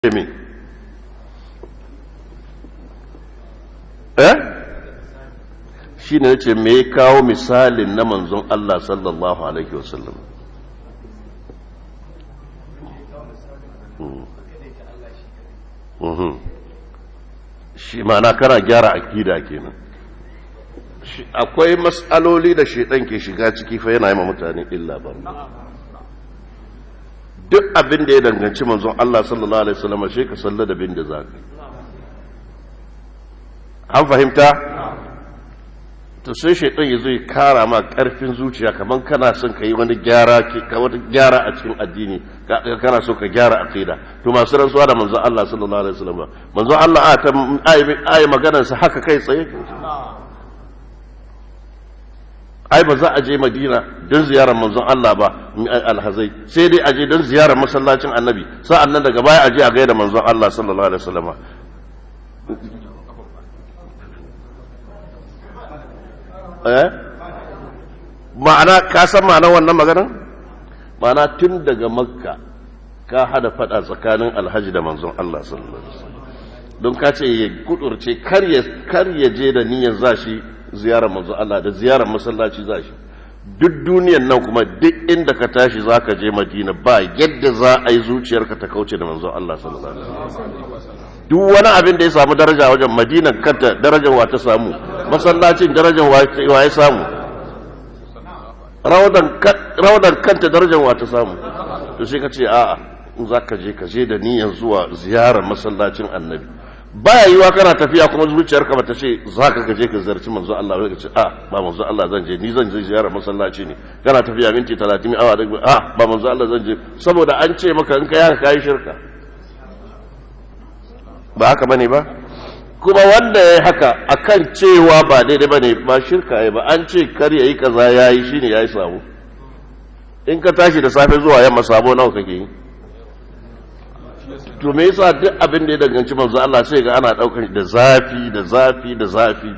Me eh shi ne ce me ya kawo misalin na manzon Allah sallallahu alaihi wasallam? Shi ma'ana kana gyara akida kenan. Akwai matsaloli da shaidan ke shiga ciki fa yana yi ma mutane illa ba. Duk abin da ya danganci manzon Allah sallallahu alaihi wasallam, shi ka salla da bin da zaka an fahimta. To sai shaidan ya zo ya kara ma karfin zuciya, kaman kana son ka yi wani gyara, ka wani gyara a cikin addini, kana so ka gyara aqida. To masu rantsuwa da manzon Allah sallallahu alaihi wasallam, manzon Allah a ta ayi maganar sa haka kai tsaye, ai ba za a je Madina don ziyarar manzon Allah ba alhazai, sai dai a je don ziyarar masallacin Annabi, sa'an nan daga baya a je a gaida manzon Allah sallallahu alaihi wasallam. Eh, ma'ana ka san ma'anar wannan maganar? Ma'ana tun daga Makka ka hada fada tsakanin alhaji da manzon Allah sallallahu alaihi wasallam, don ka ce ya kudurce kar ya je da niyyar zashi ziyarar manzo Allah, da ziyarar masallaci za shi. Duk duniyan nan kuma, duk inda ka tashi za ka je Madina, ba yadda za a yi zuciyarka ta kauce da manzo Allah sallallahu alaihi wasallam. Duk wani abin da ya samu daraja wajen Madina kanta, darajar wa ta samu? Masallacin darajar wa ya samu? Raudan kanta darajar wa ta samu? To sai ka ce a'a, in za ka je, ka je da niyyar zuwa ziyarar masallacin Annabi. Baya yiwa kana tafiya kuma zuciyarka bata ce za ka gaje ka ziyarci manzo Allah ba. Ka ce a ba manzo Allah zan je, ni zan je ziyarar masallaci ne. Kana tafiya minti 30, awa da, a ba manzo Allah zan je, saboda an ce maka in ka yaka kai shirka. Ba haka bane ba? Kuma wanda yayi haka akan cewa ba daidai bane, ba shirka yayi ba. An ce kar yayi kaza, yayi, shine yayi sabo. In ka tashi da safe zuwa yamma, sabo nawa kake yi? To me yasa duk abin da ya danganci manzo Allah sai ga ana daukar da zafi da zafi da zafi?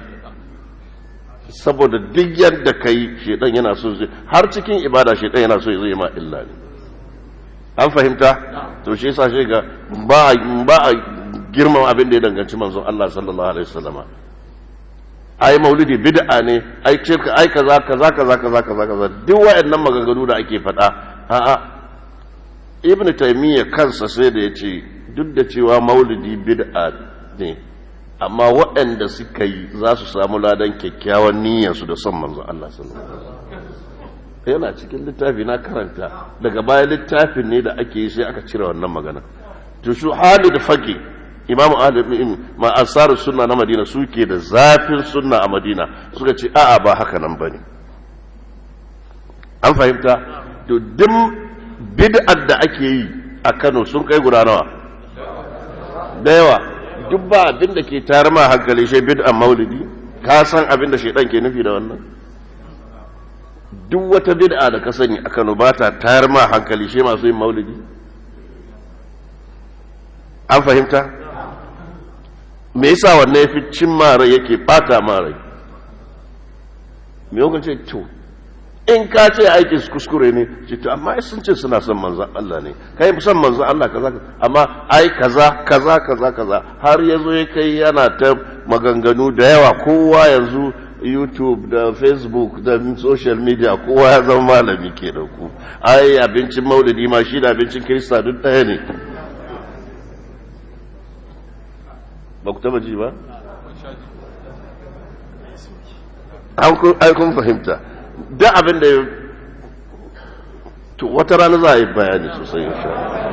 Saboda duk yadda kai, shedan yana so zai har cikin ibada, shedan yana so zai ma illa ne. An fahimta? To shi yasa shi ga ba a girmama abin da ya danganci manzo Allah sallallahu alaihi wasallama. Ai maulidi bid'a ne, ai shirka, ai kaza kaza kaza kaza kaza kaza, duk waɗannan maganganu da ake faɗa. A'a, Ibn Taimiyya kansa sai da ya ce duk da cewa maulidi bid'a ne, amma waɗanda suka yi za su samu ladan kyakkyawan niyyarsu da son manzon Allah sallallahu alaihi wasallam. Yana cikin littafi na karanta. Daga baya littafin ne da ake yi sai aka cire wannan magana. To su Halid Faqi, Imamu Ahmad, ma ansarus sunna na Madina, suke da zafin sunna a Madina, suka ce a'a, ba haka nan bane. An fahimta? To duk bid'ar da ake yi a Kano sun kai guda nawa? Da yawa. Duk ba abin da ke tayar ma hankali shi bid'ar maulidi. Ka san abin da shaidan ke nufi da wannan? Duk wata bid'a da ka sani a Kano ba ta tayar ma hankali shi masu yin maulidi. An fahimta? Me yasa wannan ya fi cin mara yake bata mara? Me yau ce? To in ka ce aikin su kuskure ne, ce to amma sun ce suna son manzan Allah ne. Kai son manzan Allah kaza, amma ai kaza kaza kaza kaza, har yazo ya kai yana ta maganganu da yawa. Kowa yanzu YouTube da Facebook da social media, kowa ya zama malami ke da ku. Ai abincin maulidi ma shi da abincin Kirista duk ɗaya ne. Ba ku taba ji ba? Ai kun fahimta duk abin da to wata rana za a yi bayani sosai insha Allah.